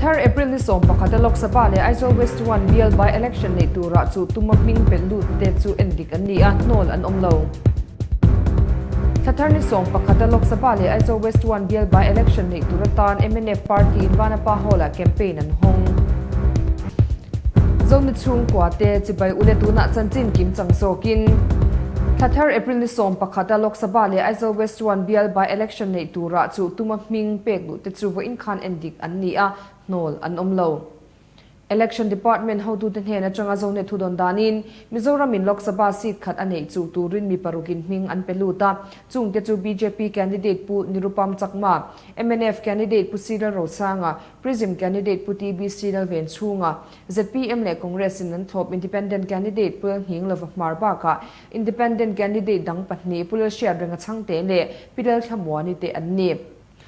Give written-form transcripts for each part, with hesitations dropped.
Thla thar April ni 11 a Lok Sabha leh Aizawl West 1 bial by election neih turah chu tuma hming pelh lut te chu endik an ni a, hnawl an awm lo. Thla thar ni 11 a Lok Sabha leh Aizawl West 1 bial by election neih tur atan mnf party in Vanapa Hall ah campaign an hawng. Zoni chhungkua te chibai ule tunah chanchin kim chang zawkin thla thar April ni 11 a Lok Sabha leh Aizawl West 1 bial by election neih turah chu tuma hming pek luh te chu vawiin khan endik an ni a, hnawl an awm lo. Election Department hotute hnen atanga Zonet thu dawn danin Mizoram in Lok Sabha seat khat a neih chu turin mi parukin hming an pe lut a, chungte chu bjp candidate Pu Nirupam Chakma, mnf candidate Pu Cyril Rosanga, Prism candidate Pu TBC Lalvenchhunga, zpm leh Congress in an thlawp Independent candidate Pu Lalnghing Lova Hmar bakah Independent candidate dang pahnih Pu Lalhriatrenga Chhangte leh Pi Lalthlamuani te an ni.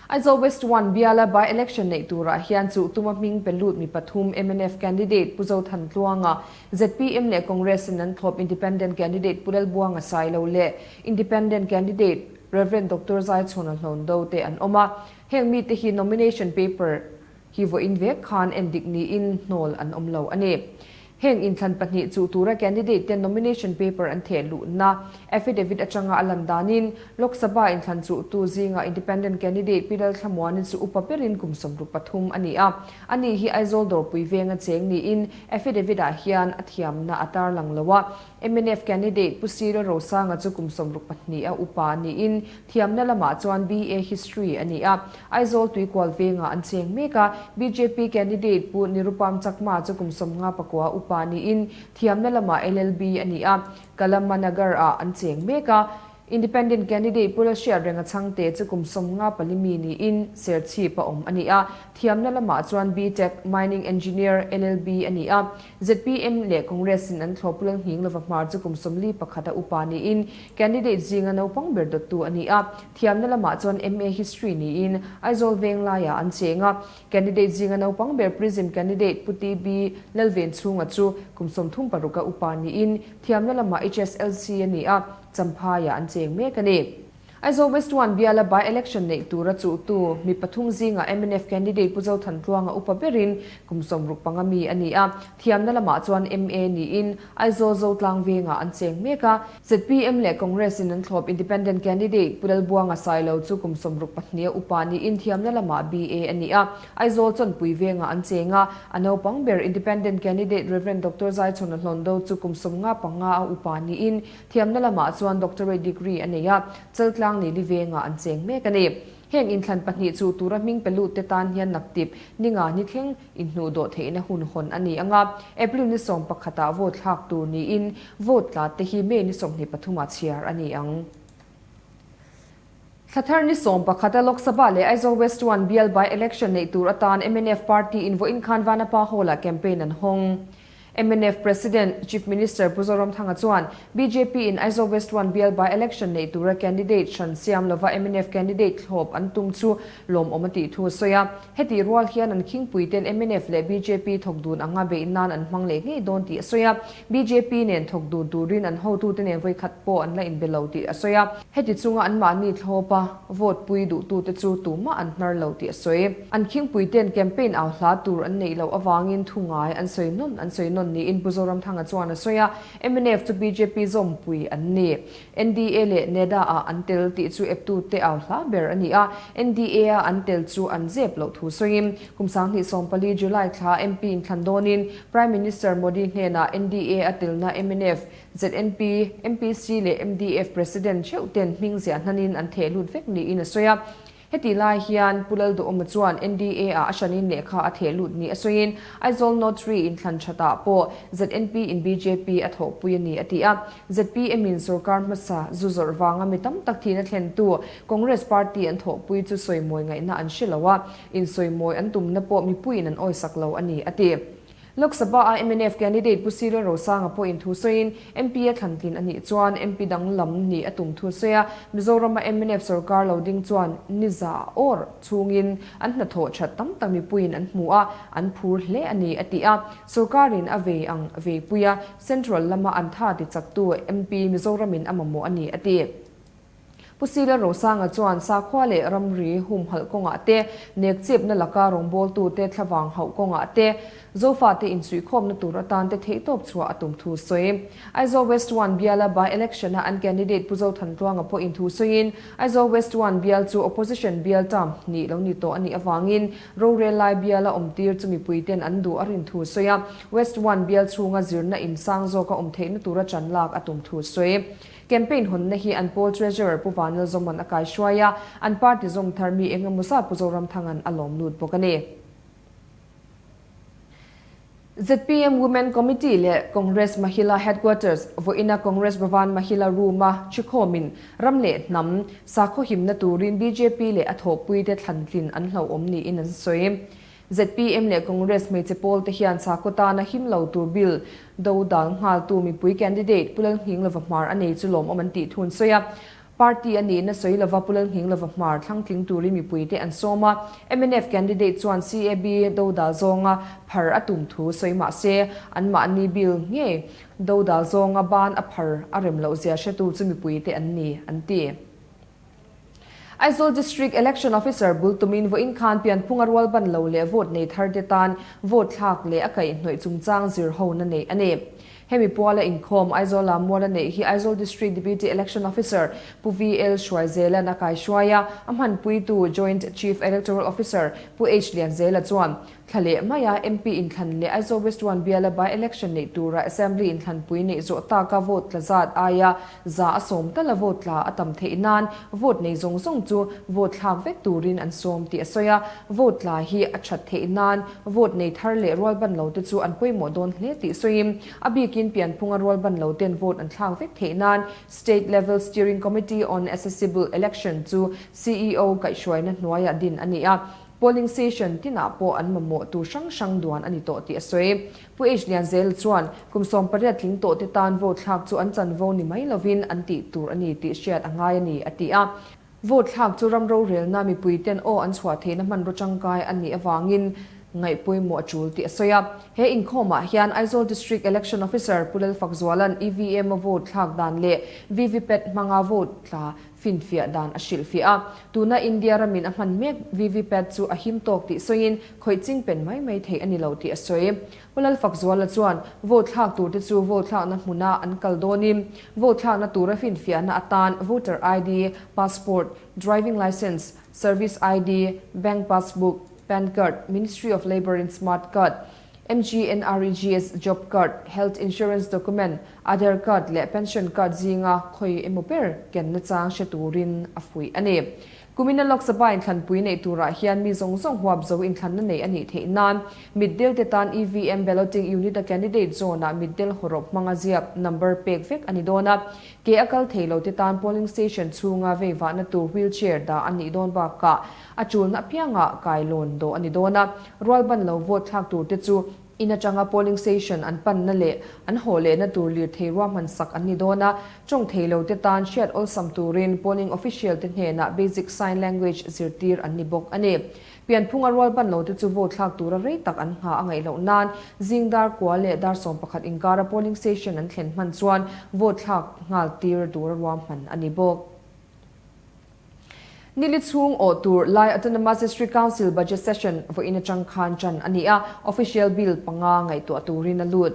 Aizawl West 1 biala by election neih turah hian chu tuma hming pe lut mi pathum mnf candidate Pu Zothantluanga, zpm leh Congress in an thlawp Independent candidate Pu Lalbuanga Sailo leh Independent candidate Rev Doctor Zaichhawna Hlawndo te an awm a. Heng mite hi nomination paper hi vawiin vek khan endik niin hnawl an awm lo a ni. Heng inthlan pahnih chu tura candidate ten nomination paper an theh luhna affidavit atanga a lan danin Lok Sabha inthlan chu tu zinga independent candidate Pi Lalthlamuani chu upa berin kum 63 a ni a. Ani hi Aizawl dawrpui venga cheng niin affidavit ah hian a thiamna a tarlang lo a. Mnf candidate Pu Cyril Rosanga chu kum 62 a upa niin thiamna lamah chuan BA History a ni a. Aizawl tuikual venga an cheng mek a. BJP candidate Pu Nirupam Chakma chu kum 59 upa niin thiamna lamah LLB a ni a. Kalamanagar ah an cheng mek a. Independent candidate Pu Lalhriatrenga Chhangte chu kum 54 mi niin Serchhip a awm a ni a. Thiamna lamah chuan BTech Mining Engineer LLB a ni a. Zpm leh Congress in an thlawp Pu Lalnghing Lova Hmar chu kum 41 a upa niin candidate zinga naupang ber dawttu a ni a. Thiamna lamah chuan MA History niin Aizawl Venglaiah an cheng a. Candidate zinga naupang ber Prism candidate Pu TB Lalvenchhunga chu kum 36 a upa niin thiamna lamah HSLC a ni a, Champhaiah an cheng mek a ni. Aizawl West 1 biala by election neih tura chu tu mi pathum zinga mnf candidate Pu Zothantluanga upa berin kum 65 mi a ni a. Thiamna lamah chuan MA niin Aizawl Zotlang venga an cheng mek a. Zpm leh Congress in an thlawp Independent candidate Pu Lalbuanga Sailo chu kum 62 a upa niin thiamna lamah BA a ni a. Aizawl chawnpui venga an cheng a. A naupang ber Independent candidate Rev Dr Zaichhawna Hlawndo chu kum 55 a upa niin thiamna lamah chuan doctorate degree a nei a, Chaltlang Lili venga an cheng mek a ni. Heng inthlan pahnih chu tura hming pe lut te tan hian naktip ninga ni thleng inhnuh dawh theihna hun hawn a ni anga, April ni 11 ah vote thlak tur niin vote tla te hi May ni 23 ah chhiar a ni ang. Thla thar ni 11 a Lok Sabha leh Aizawl West 1 bial by election neih tur atan mnf party in vawiin khan Vanapa Hall ah campaign an hawng. Mnf President, Chief Minister Pu Zoramthanga chuan BJP in Aizawl West 1 bial by election neih tura candidate hran siam lova mnf candidate thlawp an tum chu lawmawm a tih thu a sawi a. Heti rual hian an khingpui ten mnf leh BJP thawk dun anga beih nan an hmang leh ngei dawn tih a sawi a. BJP nen thawk dun turin an hotute nen vawi khat pawh an la inbe lo tih a sawi a. Heti chunga anmahni thlawpa vote pui duhtute chu tumah an hnar lo tih a sawi. An khingpui ten campaign au hla tur an neih loh awangin thu ngai an sawi nawn an sawi nawn niin Pu Zoramthanga chuan a sawi a. Mnf chu BJP zawmpui an ni. NDA leh NEDA ah an tel tih chu eptute au hla ber a ni a. NDA a an tel chu an zep loh thu sawiin kum 2014 July thla MP inthlan dawnin Prime Minister Modi hnenah NDA a telna mnf, ZNP, MPC leh MDF President theuh ten hming ziah hnanin an theh lut vek niin a sawi a. Heti lai hian Pu Lalduhawma chuan NDA ah a hranin lehkha a theh lut ni a sawiin Aizawl North 3 inthlan thatah pawh ZNP in BJP a thawhpui a ni a ti a. ZPM in sorkar hmasa zu zawrh vanga mi tam tak thihna thlentu Congress party an thawhpui chu sawimawi ngaihna an hre lo a, insawimawi an tumna pawh mipuiin an awisak lo a ni a ti. Lok Sabha a mnf candidate Pu Cyril Rosanga pawhin thu sawiin MP a thlantlin a nih chuan MP dang lam ni a tum thu sawi a, Mizoram a mnf sarkar lo ding chuan ni za awr chhungin an hnathawh that tam tak mipuiin an hmu a, an phur hle a ni a ti a. Sarkarin a vei ang veipui a, Central lama an tha ti chaktu MP Mizoramin a mamawh a ni a ti. Pu Sila Rosanga chuan sakhua leh ramri humhalh kawngah te, nekchepna laka rawngbawltute thlavang hauh kawngah te, Zofate insuihkhawmna tur atan te theihtawp chhuah a tum thu sawi. Aizawl West One biala by-election-a an candidate Pu Zothantluanga pawhin thu sawiin, Aizawl West One bial chu opposition bial term hnih lo ni tawh a nih avangin rorel lai biala awmtir chu mipuiten an duh a rin thu sawi a, West One bial chhunga zirna in sang zawka awm theihna tura ṭan lak a tum thu sawi. Campaign hawnna hi an pawl Treasurer Pu Vanlalzawma'n a kaihruai a, an party zawm thar mi eng emaw zat Pu Zoramthanga'n a lawm lut bawk a ni. Zpm Women Committee leh Congress Mahila Headquarters vawiina Congress Bhavan Mahila Room-a ṭhikhawmin ram leh hnam sakhaw himna turin bjp leh a thawhpuite thlantlin an hlauhawm niin an sawi. Zpm leh Congress hmeichhe pawlte hian sakhaw tana him lo tur bill do dal nghaltu mipui candidate Pu Lalnghinglova Hmar a nei chu lawmawm an tih thu an sawi a. Party a nihna sawi lova Pu Lalnghinglova Hmar thlangtling turin mipuite an sawm a, mnf candidate chuan CAB do dal zawnga phar a tum thu sawi mah se, anmahni bill ngei do dal zawnga ban a phar a rem loh zia hretu chu mipuite an ni, an ti. Aizawl District Election Officer bul tumin vawiin khan pianphunga rual ban lo leh vote nei thar te tan vote thlak leh a kaihhnawih chungchang zir hona neih a ni. Hemi puala inkhawm Aizawl ah mual a neih hi Aizawl District Deputy Election Officer Pu VL Hruaizela'n a kaihruai a, a hmanpuitu Joint Chief Electoral Officer Pu H Lianzela chuan Thla leh maia MP inthlan leh Aizawl West One biala by-election neih tura Assembly inthlanpui neih zawh taka vote tla zat aia za a sawm tala vote tla a tam theih nan vote nei zawng zawng chu vote thlak vek turin an sawm tih a sawi a. Vote tla hi a that theih nan vote nei thar leh rualban lo te chu an pawimawh dawn hle tih sawiin a bikin pianphunga rualban lo ten vote an thlak vek theih nan State Level Steering Committee on Accessible Election chu CEO kaihhruaina hnuaiah din a ni a. Polling station tinah pawh an mamawh tur hrang hrang duan a ni tawh tih a sawi. Pu H Lianzel chuan kum 18 tling tawh te tan vote thlak chu an chanvo ni mai lovin an tih tur a ni tih hriat a ngai a ni, a ti a. Vote thlak chu ram rorelna mipui ten aw an chhuah theihna hmanraw tangkai a nih avangin ngaih pawimawh a tul tih a sawi a. He inkhawmah hian Aizawl District Election Officer Pu Lalfakzuala'n EVM a vote thlak dan leh VVPAT hmanga vote tla finfiah dan a hrilhfiah a. Tuna India ramin a hman mek VVPAT chu a him tawk tih sawiin khawih ching pen mai mai theih a ni lo tih a sawi. Pu Lalfakzuala chuan vote thlak turte chu vote thlakna hmuna an kal dawnin vote thlakna tura finfiahna atan voter ID, passport, driving licence, service ID, bank passbook, pan card, Ministry of Labour in smart card, MGNREGS Job Card, Health Insurance Document, Aadhaar Card leh Pension Card zinga khawi emaw ber kenna chang hre turin a fuih a ni. Kumina Lok Sabha inthlanpui neih turah hian mi zawng zawng huap zo inthlanna neih a nih theih nan mitdel te tan EVM Balloting Unit-a candidate zone-ah mitdel hawrawp hmanga ziak number pek vek a ni dawn a. Ke a kal thei lo te tan polling station chhunga veivahna tur wheelchair dah a nih dawn bakah A chulna apiangah kailawn dawh a ni dawn a, rualban lo vote thlak tur te chu in atanga polling station an panna leh an haw lehna tur lirthei ruahman sak an ni dawn a, tawng thei lo te tan hriat awlsam turin polling official te hnenah basic sign language zirtir an ni bawk a ni. Pianphunga rualban lo te chu vote thlak tura rei tak an nghah a ngaih loh nan zing dar kua leh dar 11 inkara polling station an thlen hman chuan vote thlak nghal tir tura ruahman a ni bawk. Nili chhung awh tur Lai Autonomous District Council Budget Session vawiin atang khan tan a ni a, official bill panga ngaihtuah turin a lut.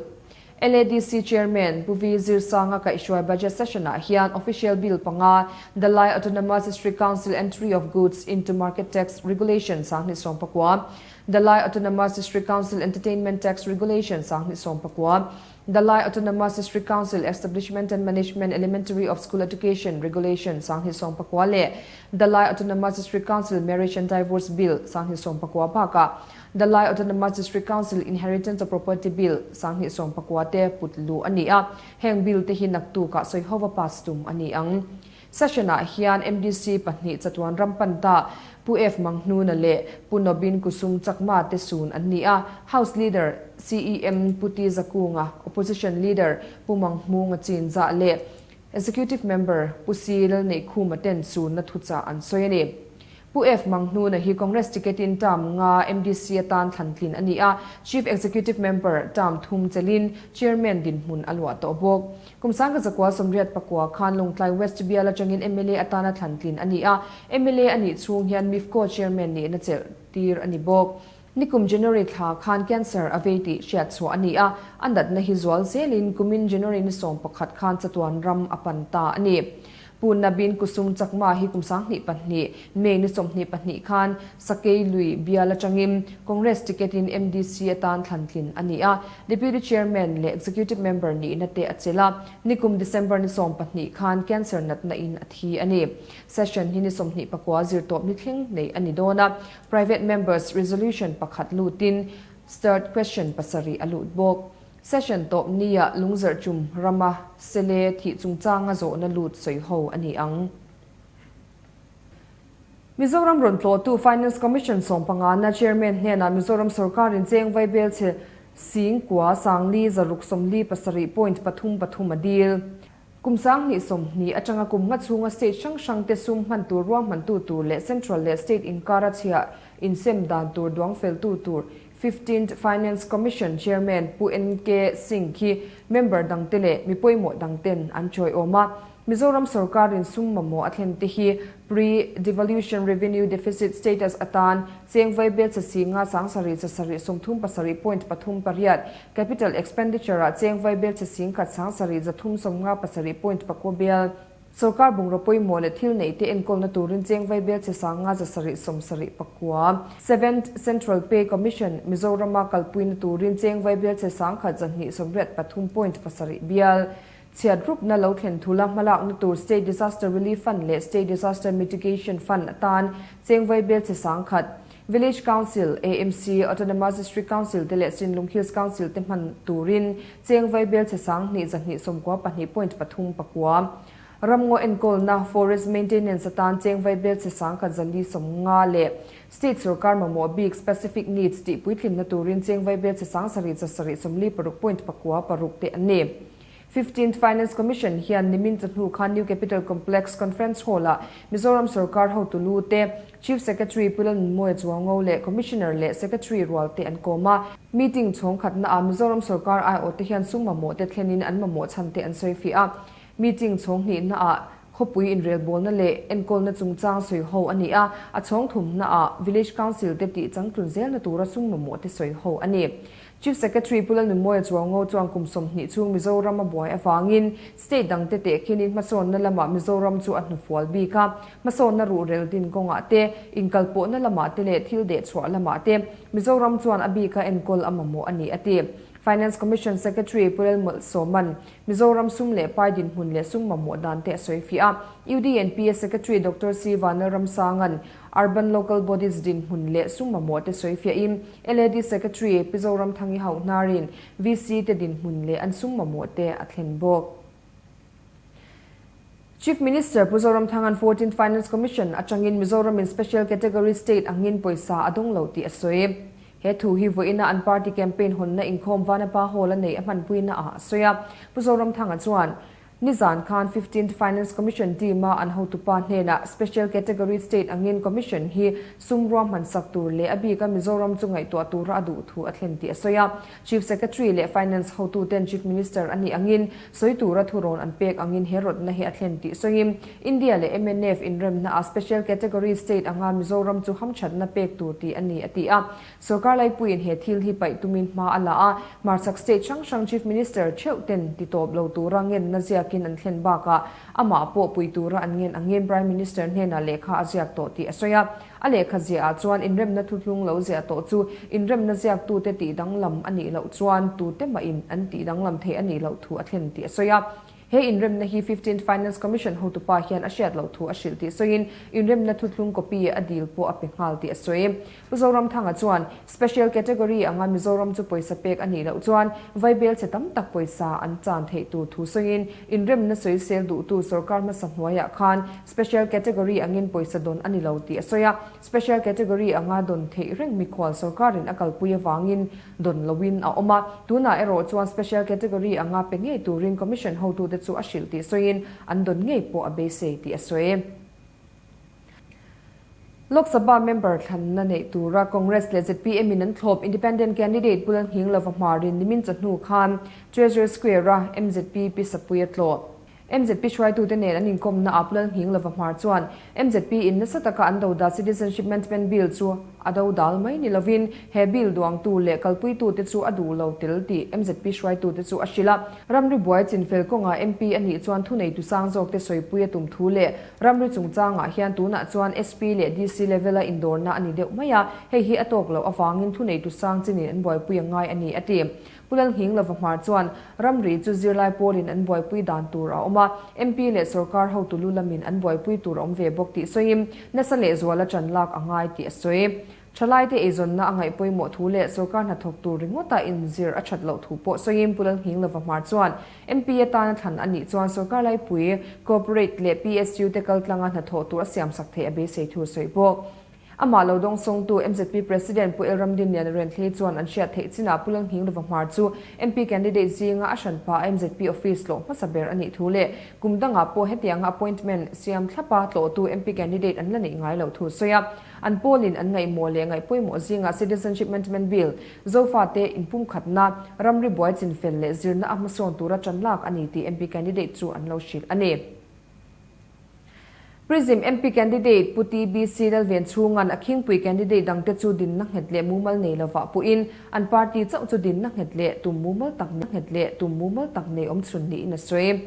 LADC Chairman Pu Vi Zirsanga kaihhruai Budget Session-ah hian official bill panga The Lai Autonomous District Council Entry of Goods into Market Tax Regulation 2019, The Lai Autonomous District Council Entertainment Tax Regulation 2019, The Lai Autonomous District Council Establishment and Management Elementary of School Education Regulation 2019 leh The Lai Autonomous District Council Marriage and Divorce Bill 2019 bakah The Lai Autonomous District Council Inheritance of Property Bill 2019 te put luh a ni a, heng bill te hi naktukah sawihova pass tum a ni ang. Session-ah hian MDC pahnih chatuan ram pan ta Pu F Manghnuna leh Pu Nobin Kusum Chakma te sun an ni a, House Leader CEM Pu Ti Zakunga, Opposition Leader Pu Manghmunga Chinzah leh Executive Member Pu Si Lalneihkhuma ten sunna thuchah an sawi a ni. Pu F Manghnuna hi Congress ticket in term nga MDC atan thlan tlin a ni a, Chief Executive Member term thum chelin Chairman dinhmun a luah tawh bawk. Kum 1989 khan Lawngtlai West bial atangin mla atana thlan tlin a ni a, mla a nih chhung hian MIFCO Chairman nihna chelh tir a ni bawk. Nikum January thla khan cancer a vei tih hriat chhuah a ni a, a natna hi zual zelin kumin January ni 11 khan chatuan ram a pan ta a ni. Pu Nabin Kusum Chakma hi kum 2002 May ni 22 khan Sakei lui bial atangin Congress ticket in MDC atan thlan tlin a ni a, Deputy Chairman leh Executive Member nihna te a chelh a, nikum December ni 12 khan cancer natna in a thi a ni. Session hi ni 29 zirtawp ni thleng nei a ni dawn a, Private Members Resolution pakhat lutin Starred Question pasarih a lut bawk. Session tawp nia lungzarh tum rama sele thih chungchanga zawhna lut sawi ho a ni ang. Mizoram rawn tlawhtu Finance Commission sawmpangana Chairman hnenah Mizoram sorkarin cheng vaibel chhe singkua sangli zaruk 47 point pathum pathum a dil. Kum 2020 atanga kum nga chhunga state hrang hrang te sum hman tur ruahmantu tur leh central leh state inkara chhia insem dan tur duang feltu tur 15th Finance Commission Chairman Pu NK Singh hi member dangte leh mi pawimawh dangten an chawi awm a. Mizoram sorkarin sum mamawh a thlen te hi pre-devolution revenue deficit status atan cheng vaibel che singa sangsarih che sarih 37 point pathum pariat Capital expenditure ah cheng vaibel che singkhat sangsarih zathum 57 point pakua bial Sorkar bungraw pawimawh leh thil neih te enkawlna turin cheng vaibel che sanga zasarih 74. Seventh Central Pay Commission Mizorama kalpuina turin cheng vaibel che sangkhat 283 point pasarih bial Chhiat rupna lo thlen thula hmalakna tur State Disaster Relief Fund leh State Disaster Mitigation Fund atan cheng vaibel che sangkhat Village Council, AMC, Autonomous District Council te leh Sinlung Hills Council te hman turin cheng vaibel che sang hnih zahnih 92 point pathum pakua. Ramngaw enkawlna Forest Maintenance atan cheng vaibel che sangkhat 450 leh State sorkar mamawh bik Specific Needs tih puitlinna turin cheng vaibel che sangsarih zasarih 46 point pakua paruk te an ni. 15th Finance Commission hian nimin chawhnu khan New Capital Complex Conference Hall-ah Mizoram sorkar hotu lu te, Chief Secretary Pu Lalnunmawia Chuango leh Commissioner leh Secretary rual te an kawm a. Meeting chhawng khatnaah Mizoram sorkar aiawh te hian sum mamawh te thlenin an mamawh chhan te an sawi fiah a. Meeting chhawng hnihnaah khawpui inrelbawlna leh enkawlna chungchang sawi ho a ni a, a chhawng thumnaah Village Council te tih changtlun zelna tura sum mamawh te sawi ho a ni. Chief Secretary Pu Lalnunmawia Chuango chuan kum 20 chhung Mizoram a buai avangin state dangte tehkhinin hmasawnna lamah Mizoram chu a hnufual bik a, hmasawnna ruhrel din kawngah te, inkalpawhna lamah te leh thil dehchhuah lamah te Mizoram chuan a bika enkawl a mamawh a ni a ti. Finance Commission Secretary Pu Lalmawlhsawman Mizoram sum leh pai dinhmun leh sum mamawh dan te a sawi fiah a. UDNPA Secretary Doctor C Vanlalramsangan Urban Local Bodies dinhmun leh sum mamawh te sawi fiahin LAD Secretary Pi Zoramthangi Hauhnarin VC te dinhmun leh an sum mamawh te a thlen bawk. Chief Minister Pu Zoramthangan 14th Finance Commission atangin Mizoramin Special Category State angin pawisa a dawng lo tih a sawi. He thu hi vawiina an party campaign hawnna inkhawm Vanapa Hall a neih a hmanpuina ah a sawi a. Pu Zoramthanga chuan, Nizan khan 15th Finance Commission team a an hotupa hnenah Special Category State angin Commission hi sum ruahman sak tur leh a bika Mizoram chu ngaihtuah tura a duh thu a thlen tih a sawi a. Chief Secretary leh Finance hotuten Chief Minister a nih angin sawi tura thurawn an pek angin he rawtna hi a thlen tih sawiin India leh MNF inremna a Special Category State anga Mizoram chu hamthatna pek tur tih a ni a ti a. Sorkar laipuiin he thil hi paih tumin hma a la a, hmarchhak state hrang hrang Chief Minister theuh ten ti tawp lo tura ngenna ziakin an thlen bakah amah pawh pui tura an ngen angin Prime Minister hnenah lehkha a ziak tawh tih a sawi a. A lehkha ziahah chuan inremna thuthlung lo ziah tawh chu inremna ziaktute tih danglam a nih loh chuan tute mahin an tih danglam theih a nih loh thu a thlen tih a sawi a. He inremna hi 15th Finance Commission hotupa hian a hriat loh thu a hrilh tih sawiin inremna thuthlung copy a dil pawh a pe nghal tih a sawi. Pu Zoramthanga chuan Special Category anga Mizoram chu pawisa pek a nih loh chuan vaibel che tam tak pawisa an chan theih tur thu sawiin inremna sawisel duhtu sorkar hmasa hnuaiah khan Special Category angin pawisa dawn a ni lo tih a sawi a. Special Category anga dawn theih reng mikhual sorkarin a kalpui avangin dawn loin a awm a, tunah erawh chuan Special Category anga pe ngei turin Commission hotute chu a hrilh tih sawiin an dawn ngei pawh a beisei tih a sawi. Lok Sabha member thlanna neih tura Congress leh zpm in an thlawp Independent candidate Pu Lalnghinglova Hmarin nimin chawhnu khan Treasury Square-a mzp Pi Sapuia tlawh. Mzp hruaitute nen an inkawmna ah Pu Lalnghinglova Hmar chuan mzp in nasa taka an dodal Citizenship Amendment Bill chu a dodal mai ni lovin he bill duangtu leh kalpuitute chu a duh lo tel tih mzp hruaitute chu a hrilh a. Ramri buai chinfel kawngah MP a nih chuan thuneitu sang zawkte sawipui a tum thu leh Ramri chungchangah hian tunah chuan SP leh DC level-a indawrna a ni deuh mai a, hei hi a tawk loh avangin thuneitu sang chinin an buaipui a ngai a ni, a ti. Pu Lalnghinglova Hmar chuan ramri chu zirlai pawlin an buaipui dan tur a awm a, MP leh sorkar hotu lu lamin an buaipui tur a awm ve bawk tih sawiin nasa lehzuala ṭan lak a ngai tih a sawi. Thalaite eizawnna a ngaih pawimawh thu leh sorkar hnathawk tur ringawta inzir a that loh thu pawh sawiin Pu Lalnghinglova Hmar chuan MP atana thlan a nih chuan sorkar laipui, Corporate leh PSU te kaltlanga hnathawh tur a siamsak theih a beisei thu a sawi bawk. Amah lo dawngsawngtu mzp President Pu Elramdin Lian Renthlei chuan an hriat theih chinah Pu Lalnghinglova Hmar chu MP candidate zinga a hranpa a mzp office tlawh hmasa ber a nih thu leh kum dangah pawh hetianga appointment siam thlapa tlawhtu MP candidate an la neih ngai loh thu a sawi a. An pawlin an ngaihmawh leh ngaihpawimawh zingah Citizenship Amendment Bill, Zofate inpumkhatna, ramri buai chinfel leh zirna a hmasawn tura tan lak a ni tih MP candidate chu an lo hrilh a ni. Prism MP candidate Pu TBC Lalvenchhunga'n a khingpui candidate dangte chu dinna nghet leh mumal nei lovah puhin an party chauh chu dinna nghet leh tum mumal tak nghet leh tum mumal tak nei awmchhun niin a sawi.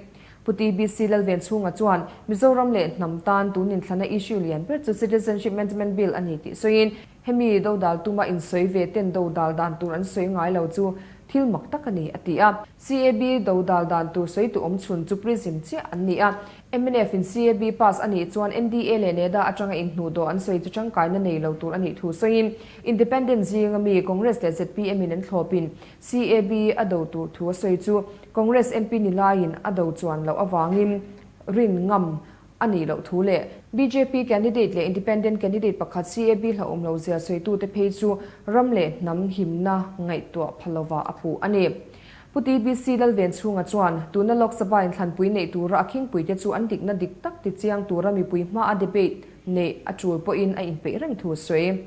Pu TBC Lalvenchhunga chuan Mizoram leh hnam tan tun inthlana issue lian ber chu Citizenship Amendment Bill a ni tih sawiin, hemi dodal tuma insawi ve ten dodal dan tur an sawi ngai lo chu thil mak tak a ni, a ti a. CAB dodal dan tur sawi tu awmchhun chu Prism chiah an ni a. Mnf in CAB pass a nih chuan NDA leh NEDA atanga inhnuhdawh an sawi chu tangkaina nei lo tur a nih thu sawiin, Independent zinga mi Congress leh zpm in an thlawpin CAB a do tur thu a sawi chu Congress MP ni laiin a do chuan loh avangin rin ngam a nih loh thu leh bjp candidate leh independent candidate pakhat CAB hlauhawm lo zia sawitute phei chu ram leh hnam himna ngaihtuah pha lova a puh a ni. Pu TBC Lalvenchhunga chuan tuna Lok Sabha inthlanpui neih tura a khingpuite chu an dikna dik tak tichiang tura mipui hmaa debate neih a tul pawhin a inpeih reng thu a sawi.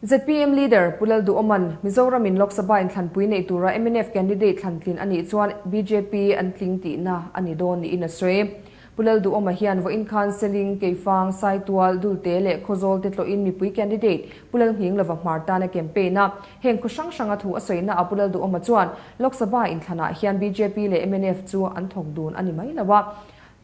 Zpm Leader Pu Lalduhawma'n Mizoramin Lok Sabha inthlanpui neih tura mnf candidate thlantlin a nih chuan bjp an tling tihna a ni dawn niin a sawi. Pu Lalduhawma hian vawiin khan Seling, Keifang, Saitual, Dulte leh Khawzawl te tlawhin mipui candidate Pu Lalnghinglova Hmar tana campaign a. Heng khaw hrang hranga thu a sawina ah Pu Lalduhawma chuan Lok Sabha inthlanah hian bjp leh mnf chu an thawk dun a ni mai lo a.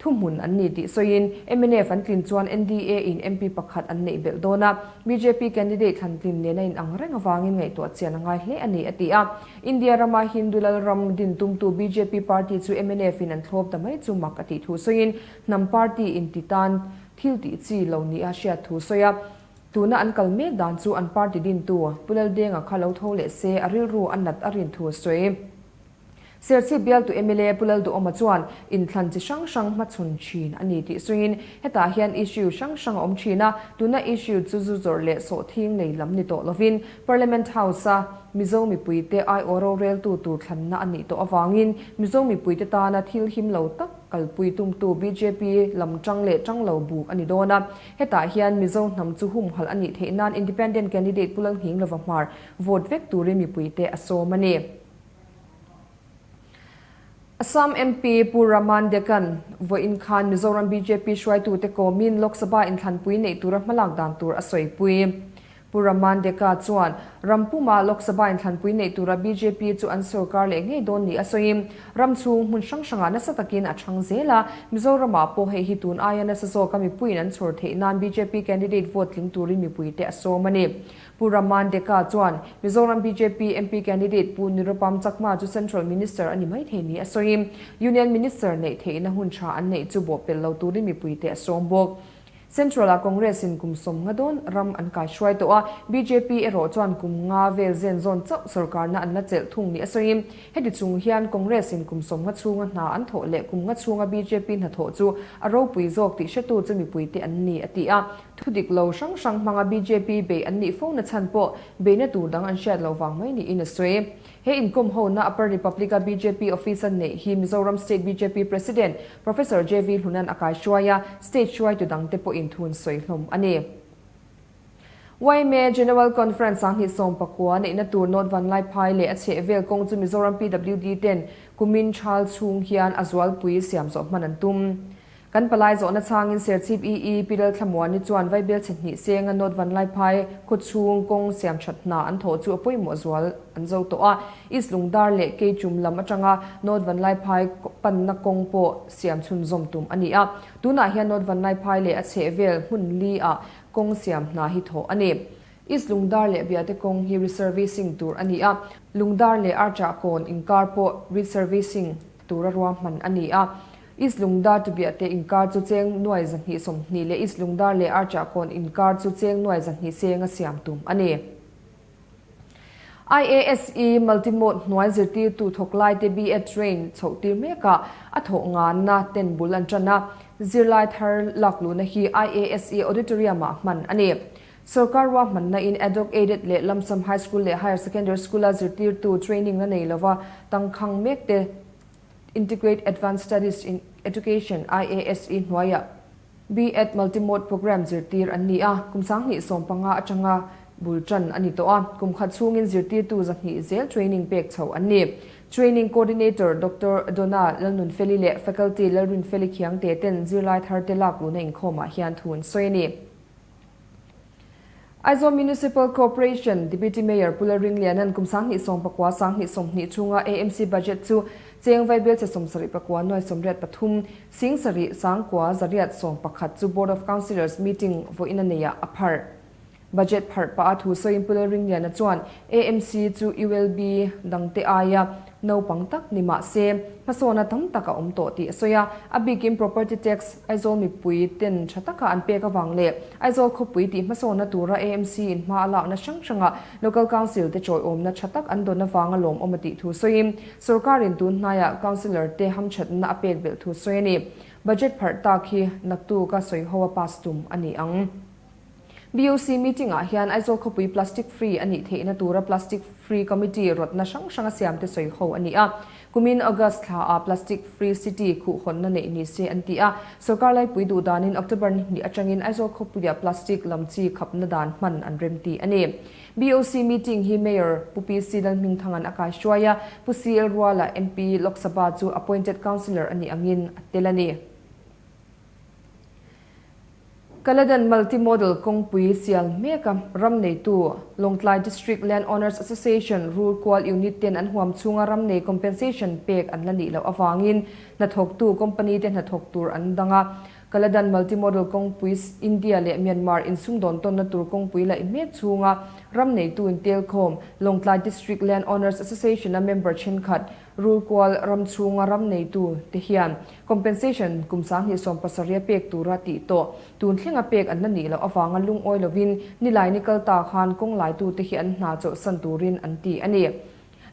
Thuhmun an ni tih sawiin mnf an tlin chuan NDA in MP pakhat an neih belh dawn a, bjp candidate thlan tlin nen a inang reng avangin ngaihtuah chian a ngai hle a ni, a ti a. India rama Hindu lalram din tumtu bjp party chu mnf in an thlawp ta mai chu mak a tih thu sawiin hnam party inti tan thil tih chi lo nia hriat thu sawi a. Tuna an kal mek dan chu an party dintu Pu Laldenga kha lo tho leh se a rilru a nat a rin thu a sawi. Serchhip bialtu mla Pu Lalduhawma chuan inthlan chi hrang hrang hmachhawn thin a ni tih sawiin hetah hian issue hrang hrang a awm thin a, tuna issue chu zu zawrh leh sawhthing lei lam ni tawh lovin Parliament House-a Mizo mipuite aiawh roreltu tur thlanna a nih tawh avangin Mizo mipuite tana thil him lo tak kalpui tumtu bjp lam tang leh tang lo buk a ni dawn a. Hetah hian Mizo hnam chu humhalh a nih theih nan Independent Candidate Pu Lalnghinglova Hmar vote vek turin mipuite a sawm a ni. Assam MP Pu Raman Dekan vawiin khan Mizoram bjp hruaitute kawmin Lok Sabha inthlanpui neih tura hmalak dan tur a sawipui. Pu Raman Deka chuan ram puma Lok Sabha inthlanpui neih tura bjp chu an sorkar leh ngei dawn ni a sawiin ram chhung hmun hrang hrangah nasa takin a chhang zel a, Mizoramah pawh hei hi tun aia nasa zawka mipuiin an chhawr theih nan bjp candidate vote tling turin mipuite a sawm a ni. Pu Raman Deka chuan Mizoram bjp MP candidate Pu Nirupam Chakma chu Central Minister a ni mai thei ni a sawiin Union Minister neih theihna hun tha an neih chu bawhpelh lo turin mipuite a sawm bawk. Central-ah Congress in kum 50 dawn ram an kaihruai tawh a, bjp erawh chuan kum nga vel zen zawn chauh sorkarna an la chelh thung ni a sawiin heti chung hian Congress in kum 50 chhunga hna an thawh leh kum nga chhunga bjp hnathawh chu a ropui zawk tih hretu chu mipuite an ni a ti a. Thu dik lo hrang hrang hmanga bjp bei an nih fo na chhan pawh beihna tur dang an hriat lo vang mai niin a sawi. He inkawm hona Upper Republic-a bjp office a neih hi Mizoram State bjp President Professor JV Hlunan a kaihruai a, state hruaitu dangte pawhin thu an sawi hlawm a ni. Yma General Conference 2019 neihna tur North Vanlaiphai leh a chhehvel kawng chu Mizoram PWD ten kumin thal chhung hian a zualpui siam zawh hman an tum. Kan palai zawhna chhangin Serchhip EE Pi Lalthlamuani chuan Vaibel chhe hnih senga North Vanlaiphai khawchhung kawng siam that hna an thawh chu a pawimawh zual an zo tawh a, East Lungdar leh Keichum lam atanga North Vanlaiphai panna kawng pawh siam chhunzawm tum a ni a. Tunah hian North Vanlaiphai leh a chhehvel hmun li ah kawng siam hna hi thawh a ni. East Lungdar leh Biate kawng hi resurfacing tur a ni a, Lungdar leh Archahkawn inkar pawh resurfacing tura ruahman a ni a. East Lungdar to Biate inkar chu cheng nuai 220 leh East Lungdar leh Archahkawn inkar chu cheng nuai 200 senga siam tum a ni. IASE Multimode hnuai zirtirtu thawk laite B.Ed train chhoh tir mekah a thawh nganna ten bul an tan a, zirlai thar lakluhna hi IASE Auditorium-ah hman a ni. Sorkar ruahmanna in Ad-hoc Aided leh Lamsam High School leh Higher Secondary School-a zirtirtu training la nei lova tangkhang mekte Integrate Advanced Studies in Education, IASE, hnuaiah B.Ed Multimode Programme zirtir an ni a, kum 2015 atanga bul tan a ni tawh a, kum khat chhungin zirtirtu 200 zel training pek chhoh an ni. Training Coordinator Doctor Donna Lalnunfeli leh Faculty Lalrinfeli Khiangte ten zirlai tharte lakluhna inkhawmah hian thu an sawi a ni. Aizawl Municipal Corporation Deputy Mayor Pu Lalringliana'n kum 2019 2020 chhunga AMC budget chu cheng vaibel che 74 nuai 83 sing sarih sangkua zariat 11 chu Board of Councillors meeting vawiin a neiah a pharh. Budget pharh pah a thu sawiin Pu Lalringliana chuan AMC chu ULB dangte aia naupang tak ni mah se hmasawna tam tak a awm tawh tih a sawi a. A bikin property tax Aizawl mipui ten tha taka an pek avang leh Aizawl khawpui tih hmasawna tura AMC in hma a lakna hrang hrangah Local Council te chawiawmna tha tak an dawn avanga lawmawm a tih thu sawiin sorkarin tun hnaiah Councillor te hamthatna a pek belh thu sawi a ni. Budget pharh tak hi naktuk a sawiho a pass tum a ni ang. BOC meeting ah hian Aizawl khawpui plastic free a nih theihna tura plastic free committee rawtna hrang hrang a siam te sawi ho a ni a. Kumin August thla ah plastic free city khuhhawnna neih ni se an ti a. Sorkar laipui duh danin October ni hnih atangin Aizawl khawpuia plastic lam chi khapna dan hman an rem tih a ni. BOC meeting hi Mayor Pu PC Lalhmingthanga'n a kaihruai a, Pu CL Ruala MP Lok Sabha chu appointed councillor a nih angin a tel a ni. Kaladan Multi-Modal kawngpui sial meka ram neitu Lawngtlai District Land Owners Association Rulkual Unit ten an huam chhunga ram nei compensation pek an la nih loh avangin hnathawktu company te hnathawk tur an dang a. Kaladan Multi-Modal kawngpui India leh Myanmar insumdawn tawnna tur kawngpui laih mek chhunga ram neitu intelkhawm Lawngtlai District Land Owners Association a member thenkhat Rulkual ram chhunga ram neitu te hian compensation kum 2017 a pek tura tih tawh tun thlenga pek an la nih loh avanga lungawi lovin nilai ni kal ta khan kawng laitute hi an hna chawlhsan turin an ti a ni.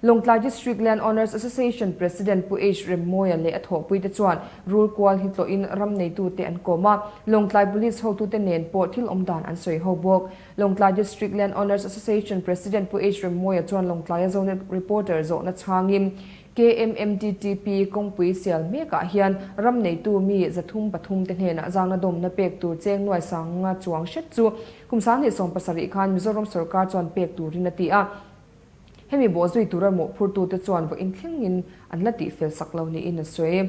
Lawngtlai District Land Owners Association President Pu H Remmawia leh a thawhpuite chuan Rulkual hi tlawhin ram neitute an kawm a, Lawngtlai Police hotute nen pawh thil awm dan an sawi ho bawk. Lawngtlai District Land Owners Association President Pu H Remmawia chuan Lawngtlaia Zonet reporter zawhna chhangin KMMTTP kawngpui sial mekah hian ram neitu mi 303 te hnenah zangna dawmna pek tur cheng nuai sanga chuang hret chu kum 2017 khan Mizoram sorkar chuan pek turin a ti a. Hemi bawhzui tura mawhphurtute chuan vawiin thlengin an la tihfel sak lo niin a sawi.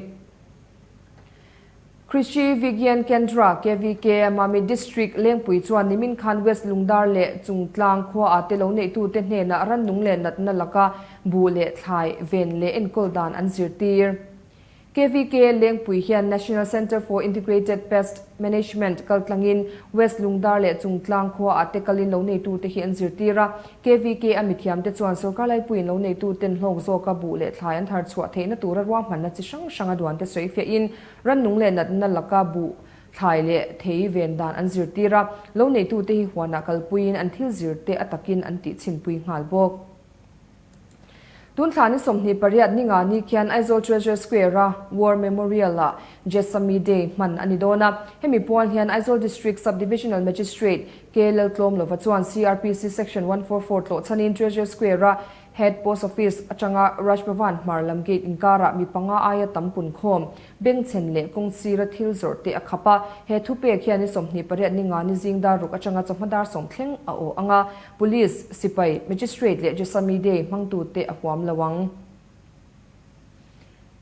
Krishi Vigyan Kendra, KVK, Mamit District, Lengpui chuan nimin khan West Lungdar leh Chungtlang khuaah te lo neihtute hnenah rannung leh natna laka buh leh thlai ven leh enkawl dan an zirtir. KVK Lengpui hian National Centre for Integrated Pest Management kaltlangin West Lungdar leh Chungtlang khuaah te kalin lo neitute hi an zirtir a. KVK a mithiamte chuan sorkar laipuiin lo neituten hlawk zawka buh leh thlai an thar chhuah theihna tura ruahmanna chi hrang hranga duante sawi fiahin rannung leh natna laka buh thlai leh thei ven dan an zirtir a, lo neitute hi huanah kalpuiin an thil zirte a takin an tihchhinpui nghal bawk. Tun thla ni 28 ninga ni khian Aizawl Treasure Square-a War Memorial-ah Jessamy Day hman a ni dawn a. Hemi pual hian Aizawl District Sub-Divisional Magistrate K Laltlawmlova chuan CRPC Section 144 tlawh chhanin Treasure Square-a Head Post Office atanga Raj Bhavan hmar lam gate inkarah mi panga aia tam punkhawm, bengchhen leh kawng sira thil zawrh te a khap a. He thupek hian ni 28 ninga ni zing dar ruk atanga chawhma dar sawm thleng a aw ang a. Police, sipai, Magistrate leh Jessamy Day hmangtute a huam lo ang.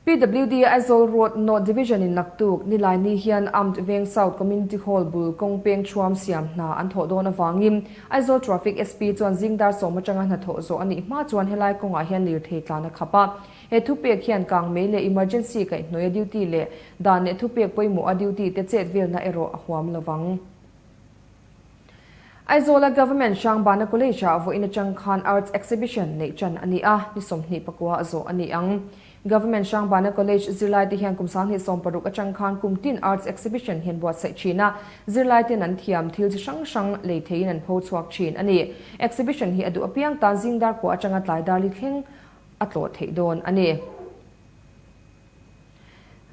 PWD Aizawl Road North Division in naktuk Nilaini hian Armed Veng South Community Hall bul kawng peng thuam siam hna an thawh dawn avangin Aizawl Traffic SP chuan zing dar sawm atanga hna thawh zawh a nih hma chuan helai kawngah hian lirthei tlan a khap a. He thupek hian kangmei leh emergency kaihhnawih a duty leh dan leh thupek pawimawh a duty te chet velna erawh a huam lovang. Aizawla Government Hrangbana College-ah vawiin atang khan Arts Exhibition neih tan a ni a, ni 29 a zawh a ni ang. Government Hrangbana College zirlaite hian kum 2016 atang khan kum tin Arts Exhibition hian buatsaih thin a, zirlaite'n an thiam thil chi hrang hrang lei theiin an pho chhuak thin a ni. Exhibition hi a duh apiang tan zing dar kua atanga tlai dar li thleng a tlawh theih dawn a ni.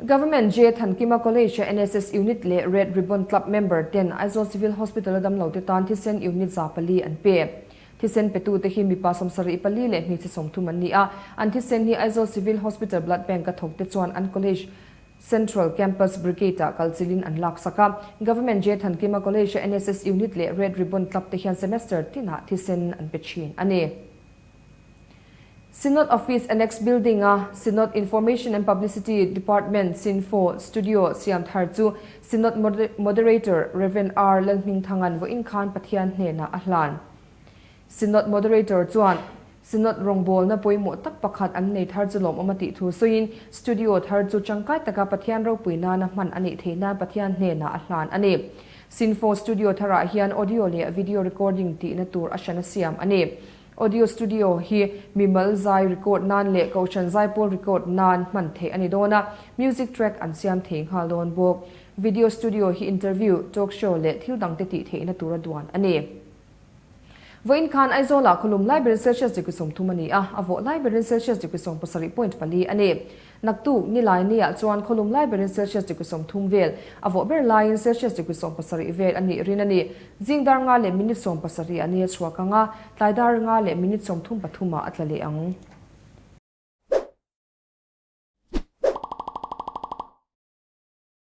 Government J Thankima College-a NSS Unit leh Red Ribbon Club member ten Aizawl Civil Hospital-a damlote tan thisen unit 400 an pe. Thisen petute hi mipa 74 leh hmeichhe 30 an ni a, an thisen hi Aizawl Civil Hospital Blood Bank-a thawkte chuan an college Central Campus Brigade-ah kalchilhin an laksak a. Government J Thankima College-a NSS Unit leh Red Ribbon Club te hian semester tinah thisen an pe thin a ni. Synod Office Annex Building-a Synod Information and Publicity Department, Synfo, Studio siam thar chu Synod Moderator Rev. R. Lalhmingthanga'n vawiin khan Pathian hnenah a hlan. Synod Moderator chuan Synod rawngbawlna pawimawh tak pakhat an nei thar chu lawmawm a tih thu sawiin Studio thar chu tangkai taka Pathian ropui nana hman a nih theih nan Pathian hnenah a hlan a ni. Synfo Studio tharah hian audio leh video recording tihna tur a hran a siam a ni. Audio Studio hi mimal zai record nan leh kohhran zaipawl record nan hman theih a ni dawn a, music track an siam thei nghal dawn bawk. Video Studio hi interview, talk show leh thil dangte tih theihna tura duan a ni. Vawiin khan Aizawlah khawlum lai berin Celsius degree 30 a ni a, a vawh lai berin Celsius degree 17.4 a ni. Naktuk, Nilainiah chuan khawlum lai berin Celsius degree 30 vel, a vawh ber laiin Celsius degree 17 vel a nih rin a ni. Zing dar nga leh minute 70 a ni a chhuak ang a, tlai dar nga leh minute 33 ah a tla leh ang.